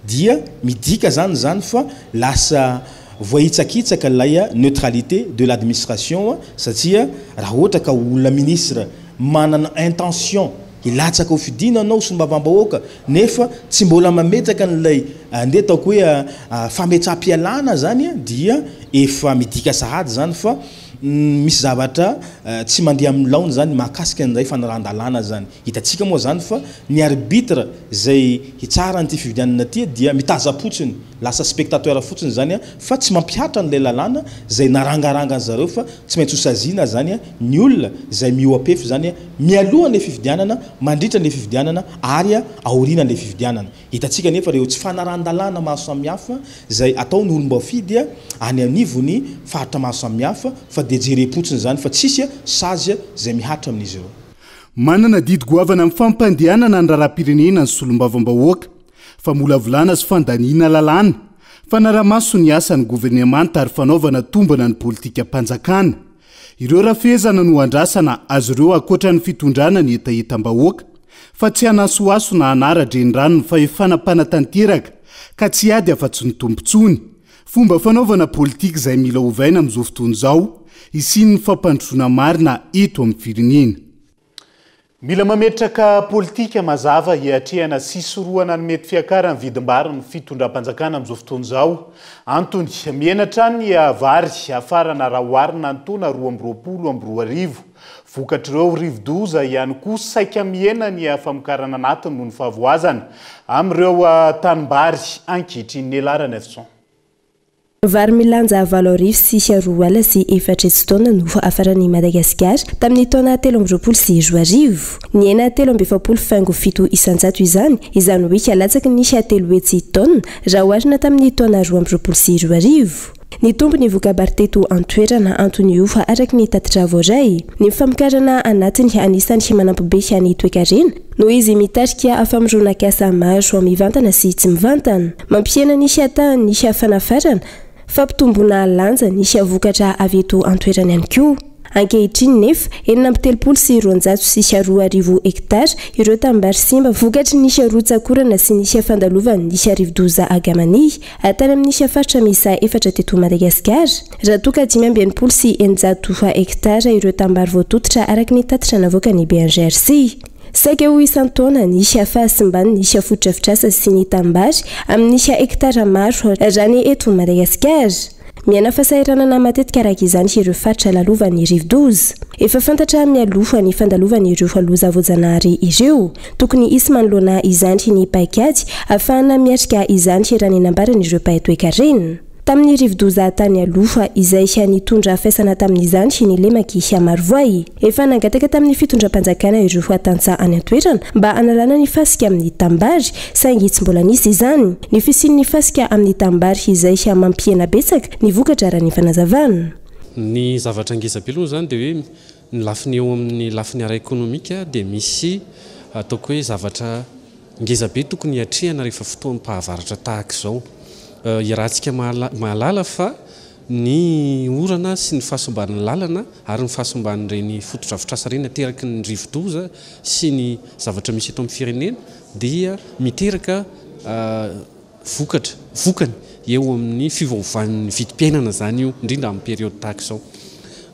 Dia midika zany izany fa lasa voahitsakitsaka ilay neutralité de l'administration satria raha ohatra ka olona ministre manana intention hilatsaka ho fidiana anao solombavambahoaka nefa tsy mbola mametraka an'ilay andeha ataoko hoe fametraham-pialana zany dia efa midika sahady zany fa misy zavatra tsy mandeha amin'ny laony zany mahakasika an'izay fanarahan-dalàna zany. Hitantsika moa zany fa ny arbitre zay hitsara an'ity fifidianana ity dia mitazam-potsiny, lasa spectateur fotsiny zany fa tsy mampihatra an'ilay lalàna zay narangarangan-zareo fa tsy maintsy ho saziana zany ny olona zay mihoa-pefy zany mialoha an'ilay fifidianana, mandritra an'ilay fifidianana ary aorianan'ilay fifidianana. Hitantsika anefa ireo tsy fanarahan-dalàna maro samihafa izay ataon'ny olom-boafidy any anivon'ny faritra maro samihafa fa dia jerem-potsiny izany fa tsisy sazy izay mihatra amin'izy ireo. Manana adidy goavana amin'ny fampandehanana ny raharaham-pirenena ny solombavambahoaka, famolavolana sy fandaniana lalàna, fanarahamaso ny asan'ny governemanta ary fanaovana tombana ny politikam-panjakana. Ireo rafezana no andrasana azy ireo ankoatra ny fitondrana ny hetahetam-bahoaka, fa tsy hanasohaso na hanara-drenirano ny fahefana mpanatanteraka ka tsy hiady afa-tsy ny tombontsoany. Fomba fanaovana politika izay mila ovaina amin'izao fotoana izao hisian'ny fampandrosoana marina eto amin'ny firenena. Mila mametraka politika mazava hiatrehana sy hisorohana ny mety fiakaran'ny vidim-bary ny fitondram-panjakana amin'izao fotoana izao. Antony, mihena hatrany ny vary hafarana raha oharina ny taona 2022. Vokatr'ireo rivodoza ihany koa, saika mihena ny famokarana anatiny noho ny fahavoazana amin'ireo tanimbary ankehitriny. Nela Ranaivoson. Vary milanja 408 taonina no hafaran'i Madagasikara tamin'ny taona 2023. Nihena 43,7% izany, izany hoe latsaky ny 300 taonina raha oharina tamin'ny taona 2022. Nitombo ny voka-bary teto an-toerana, antony io araka ny tatitra voaray. Ny famokarana anatiny anisan'ny manampy be ny toekarena, noho izy mitarika famoronak'asa maro mivantana sy tsy mivantana. Mampihena ny tahan'ny fanafarana, fampitomboana lanja ny vokatra avy eto an-toerana ihany koa. Ankehitriny nefa, 236 hektara ireo tanimbary simba vokatry ny rotsakorana sy ny fandalovan'ny rivodoza Gamani tany amin'ny faritra miisa efatra teto Madagasikara, raha toa ka 665 hektara ireo tanimbary voatototra araka ny tatitra navoakan'ny BNGRC. Saika ho isan-taona ny fahasimban'ny fotodrafitrasa sy ny tanimbary amin'ny hektara maro raha ny eto Madagasikara. Miaina fahasahiranana matetika araka izany ireo faritra lalovan'ny rivodoza. Efa fantatra mialoha ny fandalovan'ireo loza voajanahary ireo. Tokony hisy manoloana izany ny paikady ahafahana miatrika izany raha ny nambaran'ireo mpahay toekarena. Tamin'ny rivodoza tany aloha izay nitondra faisana tamin'izany ny lemak'i Marovoay. Efa nangataka tamin'ny fitondram-panjakana ireo tantsaha any an-toerana mba hanalana ny fasika amin'ny tanimbary, saingy tsy mbola nisy izany. Ny fisian'ny fasika amin'ny tanimbary izay mampihena betsaka ny vokatra raha ny fanazavana. Ny zavatra ngeza be aloha izany dia hoe ny lafiny eo amin'ny lafiny ara-ekonomika dia misy ataoko hoe zavatra Ngeza be tokony hiatrehana rehefa fotoam-pahavaratra tahaka izao. Iarahantsika mahalala fa ny orana sy ny fahasimban'ny lalana ary ny fahasimban'ireny fotodrafitrasa ireny ateraky ny rivodoza sy ny zavatra misy eto amin'ny firenena dia miteraka vokatra, vokany eo amin'ny fiovaovan'ny vidim-piainana izany io, indrindra amin'ny période tahaka izao.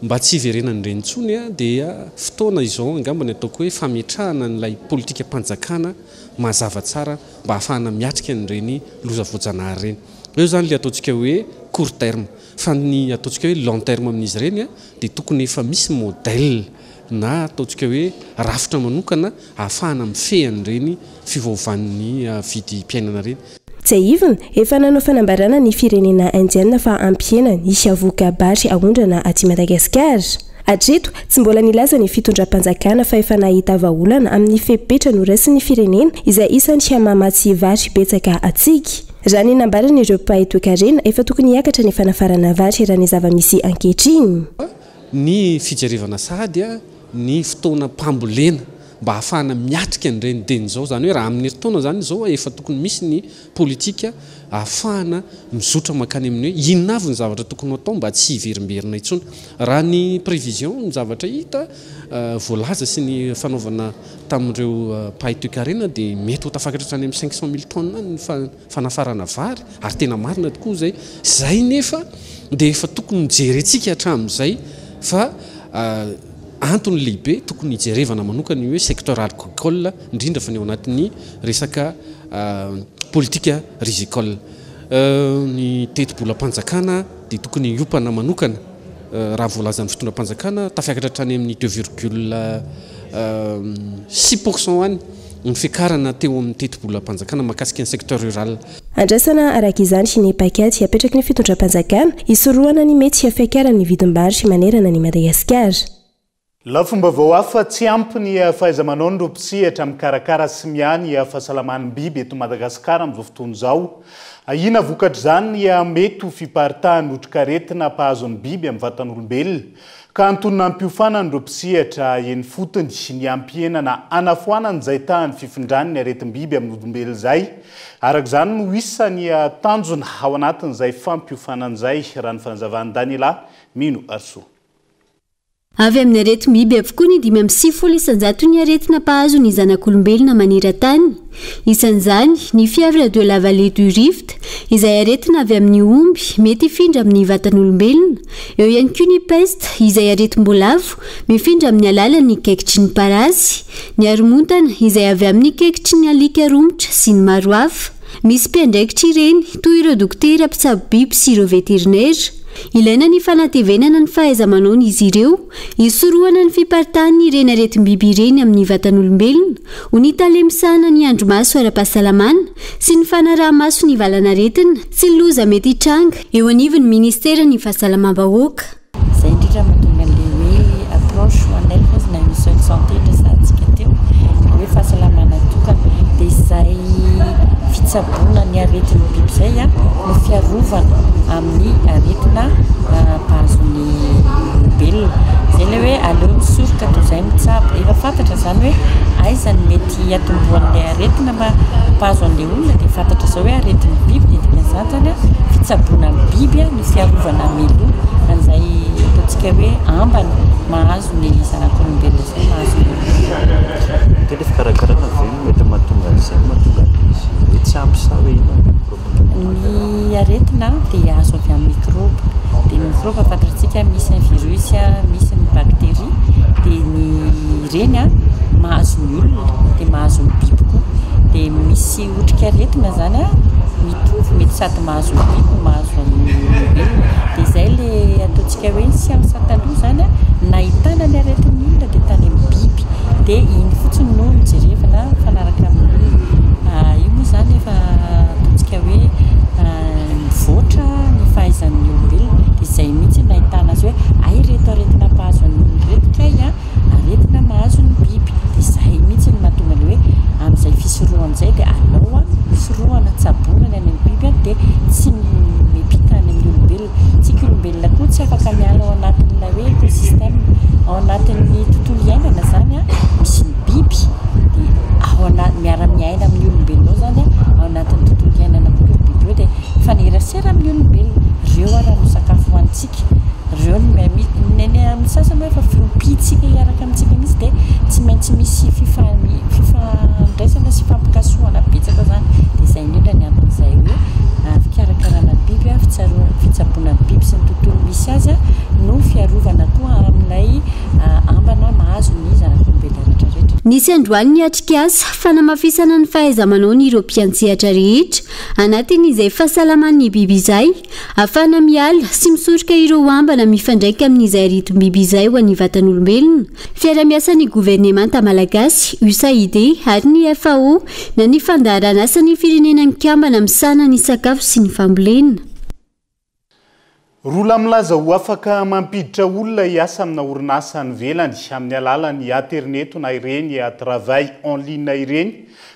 Mba tsy hiverenan'ireny intsony dia fotoana izao angamba ny ataoko hoe fametrahana an'ilay politikam-panjakana mazava tsara mba hahafahana miatrika an'ireny loza voajanahary ireny. Eo izany ilay ataontsika hoe court terme. Fa ny ataontsika hoe long terme amin'izy ireny dia tokony efa misy modèle na ataontsika hoe rafitra manokana ahafahana mifehy an'ireny fiovaovan'ny vidim-piainana ireny. Tsiahivina, efa nanao fanambarana ny firenena Indiana fa hampihena ny voka-bary aondrana aty Madagasikara. Hatreto, tsy mbola nilaza ny fitondram-panjakana fa efa nahita vahaolana amin'ny fepetra noraisin'ny firenena izay isan'ny mamatsy vary betsaka antsika. Raha ny nambaran'ireo mpahay toekarena, efa tokony hiakatra ny fanafarana vary raha ny zava-misy ankehitriny. Ny fijerevana sahady ny fotoanam-pambolena mba hahafahana miatrika an'ireny dieny izao. Izany hoe raha amin'ny herintaona izany izao efa tokony misy ny politika ahafahana mizotra mankany amin'ny hoe inona avy ny zavatra tokony ho atao mba tsy hiverimberina intsony. Raha ny prévision, ny zavatra hita voalaza sy ny fanaovana tamin'ireo mpahay toekarena dia mety ho tafakatra hatrany amin'ny 500 mille tonnes any ny fanafarana vary ary tena marina tokoa izay. Izay nefa dia efa tokony nojerentsika hatramin'izay fa antony lehibe tokony hijerevana manokana io hoe secteur agricole indrindra fa ny ao anatin'ny resaka politika rizicole. Ny tetibolam-panjakana dia tokony hiompana manokana raha voalazan'ny fitondram-panjakana tafiakatra hatrany amin'ny deux virgule six pour cent any ny fiakarana teo amin'ny tetibolam-panjakana mahakasika ny secteur rural. Andrasana araka izany ny paikady apetraky ny fitondram-panjakana hisorohana ny mety fiakaran'ny vidim-bary manerana an'i Madagasikara. Lafim-baovao hafa, tsy ampy ny fahaiza-manaon'ireo mpisehatra mikarakara sy miahy ny fahasalaman'ny biby eto Madagasikara amin'izao fotoana izao. Ahiana vokatr'izany ny mety ho fiparitahan'ny otrikaretina mpahazo ny biby amin'ny vatan'olombelona, ka antony nampiofanana ireo mpisehatra eny ifotony ny hampihenana hanafoanana izay tahan'ny fifindran'ny aretim-biby amin'ny olombelona izay. Araka izany no isan'ny tanjona ao anatin'izay fampiofanana izay, raha ny fanazavan'i Daniela Mino Harisoa. Avy amin'ny aretim-biby avokoa ny 95 isan-jaton'ny aretina mpahazo ny zanak'olombelona maneran-tany. Isan'izany, ny fièvre de la vallée du Rift, izay aretina avy amin'ny omby, mety hifindra amin'ny vatan'olombelona. Eo ihany koa ny peste, izay aretim-boalavo, mifindra amin'ny alalan'ny kaikitry ny parasy. Ny haromontana, izay avy amin'ny kaikitry ny alika romotra, sy ny maro hafa. Misy mpiandraikitra ireny, toy ireo dokotera mpitsabo biby sy ireo veterinera. Ilaina ny fanatevenana ny fahaiza-manaon'izy ireo, hisorohana ny fiparitahan'ireny aretim-biby ireny amin'ny vatan'olombelona, ho ny tale misahana ny andrimaso ara-pahasalamana sy ny fanaraha-maso ny valan'aretina sy ny loza mety hitranga eo anivon'ny ministeran'ny Fahasalamam-bahoaka. Izay indrindra mahatonga an'ilay hoe approche one health na une seule santé noresahantsika teo, ilay hoe fahasalamana tokana. Dia izay fitsaboana ny aretin'ny biby izay no fiarovana amin'ny aretina mpahazo ny olombelona. Izay ilay hoe aleo misoroka toy izay mitsabo. Efa fantatra izany hoe aiza no mety hiatombohan'ilay aretina mpahazo an'ilay olona dia fantatra izao hoe aretin'ny biby dia dikan'izany izany fitsaboana ny biby ny fiarovana mialoha an'izay ataontsika hoe ambana mahazo ny zanak'olombelona izay mahazo ny olombelona. Dia ilay fikarakarana ve no mety mahatonga an'izay no mahatonga an'izy hoe tsy ampy sa hoe inona no problème? Ny aretina dia azo avy amin'ny mikrôba. Dia ny mikrôba fantatsika misy ny virus, misy ny bakteria, dia ny ireny mahazo ny olona dia mahazo ny biby koa. Dia misy otrikaretina izany mitovy mety sady mahazo ny biby no mahazo ny olombelona. Dia izay ilay ataontsika hoe ny siansa taloha izany nahitana ny aretin'ny olona dia tany amin'ny biby. Dia iny fotsiny no nojerevana mifanaraka amin'ny olona. Io moa izany efa ataontsika hoe mivoatra ny fahaizan'ny olombelona. Dia izay mihitsy no nahitana azy hoe hay ireto aretina mpahazo an'ny olona ireto kay an! aretina mahazo ny biby. Dia izay mihitsy no mahatonga ny hoe amin'izay fisorohana izay dia alao sorohana, tsaboina ny any amin'ny biby dia tsy miampita any amin'ny olombelona. Tsika olombelona koa tsy afaka miala ao anatin'ilay hoe écosystème, ao anatin'ny tontolo iainana izany misy ny biby dia ao anaty, miara-miaina amin'ny olombelona ao izany ao anatin'ny tontolo iainana koa ireo biby ireo dia mifanerasera amin'ny olombelona. Ireo ara no sakafo hohanintsika. Ireo no miha ny any amin'ny sasany hoe efa fiompiantsika hiaraka amintsika mihitsy dia tsy maintsy misy fifandraisana sy fifampikasohana betsaka izany. Dia izay indrindra ny anton'izay hoe fikarakarana ny biby, fitsaboana ny biby sy ny tontolo misy azy no fiarovana koa amin'ilay ambana mahazo ny zanak'olombelona rehetra rehetra. Nisy androany ny atrikasa fanamafisana ny fahaiza-manaon'ireo mpiantsehatra rehetra anatin'izay fahasalaman'ny biby izay. Ahafahana miala sy misoroka ireo ambana mifandraika amin'izay aretim-biby izay ho an'ny vatan'olombelona. Fiarahamiasan'ny governemanta malagasy, USAID, ary ny FAO na ny fandaharan'asan'ny Firenena Mikambana misahana ny sakafo sy ny fambolena. Roa lahy milaza ho afaka mampiditra olona hiasa amina orinasa any ivelany amin'ny alalan'ny aterineto na ireny travail en ligne ireny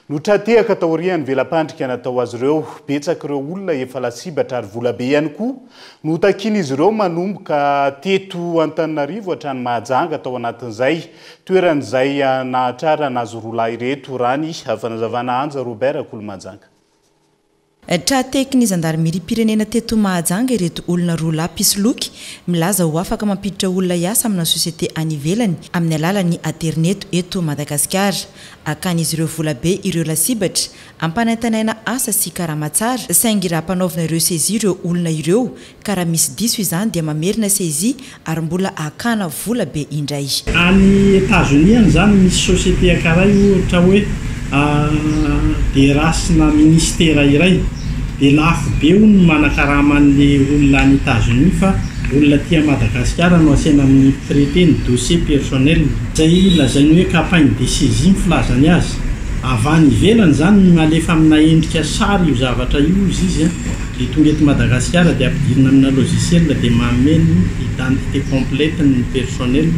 no tra-tehaka taorian'ny vela-pandrika natao azy ireo. Betsaka ireo olona efa lasibatra ary volabe ihany koa no takian'izy ireo manomboka teto Antananarivo hatrany Mahajanga tao anatin'izay toerana izay nahatrarana azy roa lahy ireto, raha ny fanazavana Anja Robert Rakolomajanga. Tra-tehaky ny zandarimeriam-pirenena teto Mahajanga ireto olona roa lahy mpisoloky milaza ho afaka mampiditra olona hiasa amina société any ivelany amin'ny alalan'ny aterineto eto Madagasikara. Akan'izy ireo vola be ireo lasibatra, ampanantenaina asa sy karama tsara, saingy raha ampanaovina ireo saisie ireo olona ireo ka raha misy diso izany dia mamerina saisie ary mbola akana vola be indray. Any Etazonia any izany misy société ankaray ohatra hoe DRH-na ministera iray dia lafo be hono ny manakarama an'le olona any Etazonia fa olona aty Madagasikara no asaina mi-traiter ny dossier personnel. Izay lazainy hoe campagne de saisie ny filazany azy. Avy any ivelany izany no nalefa amina endrika sary io zavatra io hozy izy an, dia tonga eto Madagasikara dia ampidirina amina logiciel dia manome ny identité complète ny personnel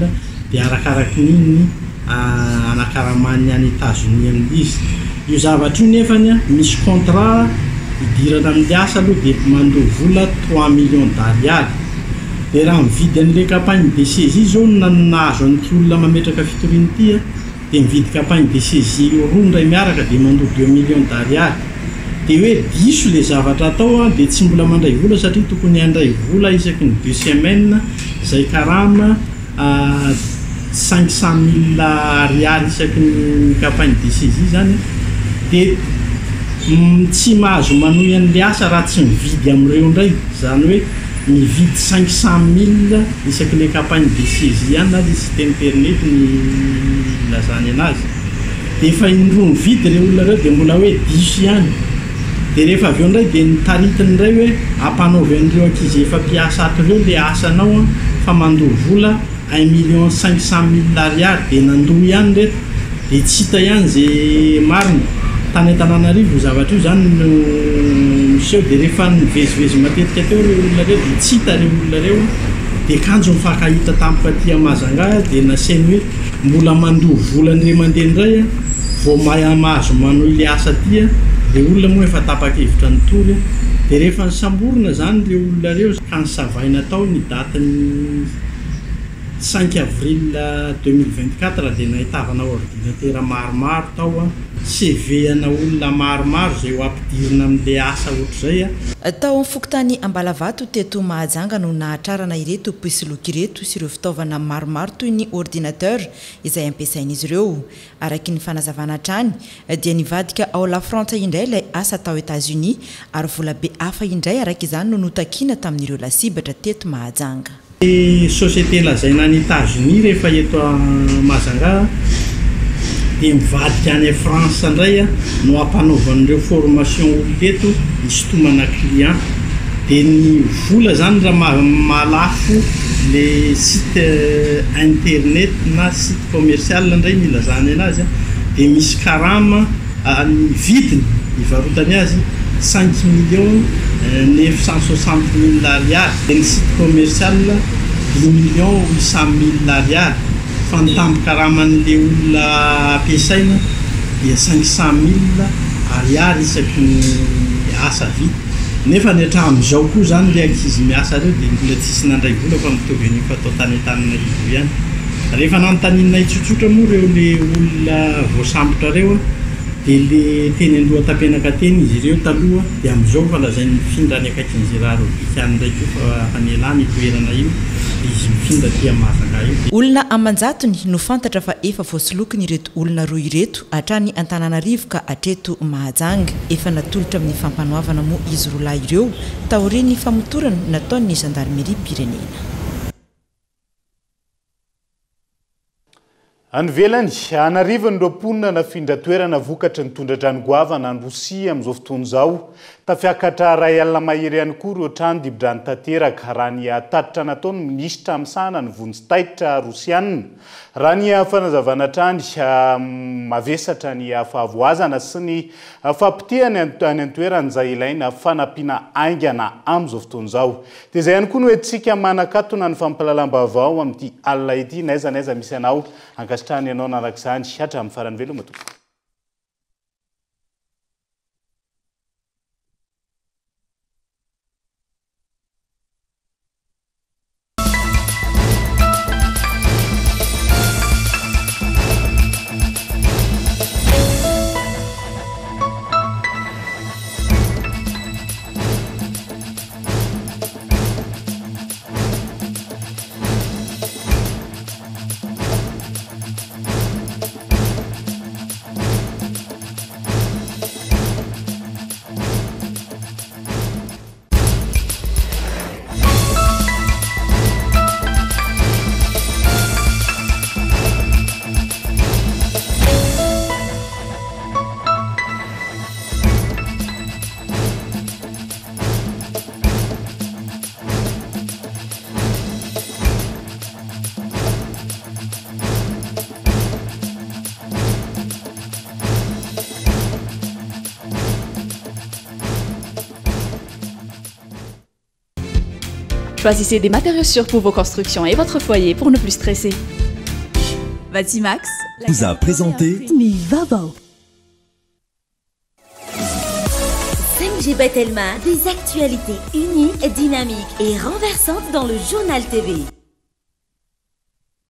dia arakaraky ny ny anakaramany any Etazonia amin'ilay izy. Io zavatra io nefany an, misy contrat idirana amin'ilay asa aloha dia mandoa vola trois millions d'ariary. Dia raha mividy an'ilay campagne de saisie izao no nahazo an'ity olona mametraka fitoriana ity an, dia mividy campagne de saisie roa indray miaraka dia mandoa deux millions d'ariary. Dia hoe diso ilay zavatra atao an, dia tsy mbola mandray vola satria tokony handray vola isaky ny deux semaines izay karama. 500 mille ariary isaky ny campagne de saisie zany dia tsy mahazo manohy an'le asa raha tsy mividy amin'ireo indray, izany hoe mividy 500 mille isaky le campagne de saisie ihany na le site internet ny ilazany anazy. Dia efa indroa mividy ireo olona ireo dia mbola hoe diso ihany. Dia rehefa avy eo indray dia notaritiny indray hoe ampanaovy an'ireo ankizy efa mpiasa ato ireo le asanao an, fa mandoa vola un million 500 mille ariary, dia nandoa ihany ireto, dia tsy hita ihany ze marina. Tany Antananarivo io zavatra io izany no niseho, dia rehefa nivezivezy matetika teo ireo olona ireo dia tsy hita ireo olona ireo an, dia kanjo nifankahita tampoka aty Mahajanga dia nasainy hoe Mbola mandoa vola indray mandeha indray a, vao mahay mahazo manohy le asa aty a, le olona moa efa tapa-kevitra nitory a, de rehefa nisamborina zany reo olona reo ka nisavaina tao ny datin'ny cinq avril 2024 de nahitavana ordinateur maromaro tao a, CV ana olona maromaro zay ho ampidirina amle asa ohatr'izay a. Tao amin'ny fokontany Ambalavato teto Mahajanga no nahatrarana ireto mpisoloky ireto sy ireo fitaovana maromaro toy ny ordinateur izay ampiasain'izy ireo. Araky ny fanazavana hatrany dia nivadika ao Lafrantsa indray ilay asa tao Etats-Unis ary volabe hafa indray araka izany no notakiana tamin'ireo lasibatra teto Mahajanga. Ny société lazaina any Etats-Unis rehefa eto Majunga dia mivadika any France indray no ampanaovan'ireo formation olona eto hisintomana client. Dia ny vola zany raha mahalafo le site internet na site commercial ndray ny ilazany anazy dia misy karama ny vidiny ivarotany azy 5 960 000 ariary, dia ny site commercial 10 800 000 ariary, fa ny tambin-karaman'le olona ampiasaina dia 500 000 ariary isaky ny asa vita. Nefa ny hatramin'izao koa izany le ankizy miasa reo dia mbola tsisy nandray vola fa mitovy an'io fatao tany Antananarivo ihany. Rehefa nanontanianay tsotsotra moa reo le olona voasambotra reo dia le teny Andohatapenaka teny izy ireo taloha dia amin'izao fa lazainy mifindra any akaikin'i Gérard Robic any indray koa fa efa nialany io toerana io dia izy mifindra aty Mahajanga io. Olona aman-jatony no fantatra fa efa voasolokin'ireto olona roa ireto hatrany Antananarivo ka hatreto Mahajanga. Efa natolotra amin'ny fampanoavana moa izy roa lahy ireo taorian'ny famotorana nataon'ny zandarimeriam-pirenena. Any ivelany, an'arivony ireo mponina nafindra toerana vokatry ny tondra-drano goavana any Rosia amin'izao fotoana izao. Tafiakatra 1 alina mahery ihany koa ireo trano dibo-drano tanteraka, raha ny tatitra nataon'ny minisitra misahana ny vonjy taitra rosiana. Raha ny fanazavana hatrany, mavesatra ny fahavoazana sy ny fahapotehana any an-toerana izay ilaina fanampiana haingana amin'izao fotoana izao. Dia izay ihany koa no entintsika manakatona ny fampahalalam-baovao amin'ity alina ity, n'aiza n'aiza misy anao. Ankasitrahana ianao nanaraka izany hatramin'ny farany. Veloma tompoko. Choisissez des matériaux sûrs pour vos constructions et votre foyer pour ne plus stresser. Batimax vous a présenté Ny vaovao. 5G by Telma, des actualités uniques, dynamiques et renversantes dans le journal TV.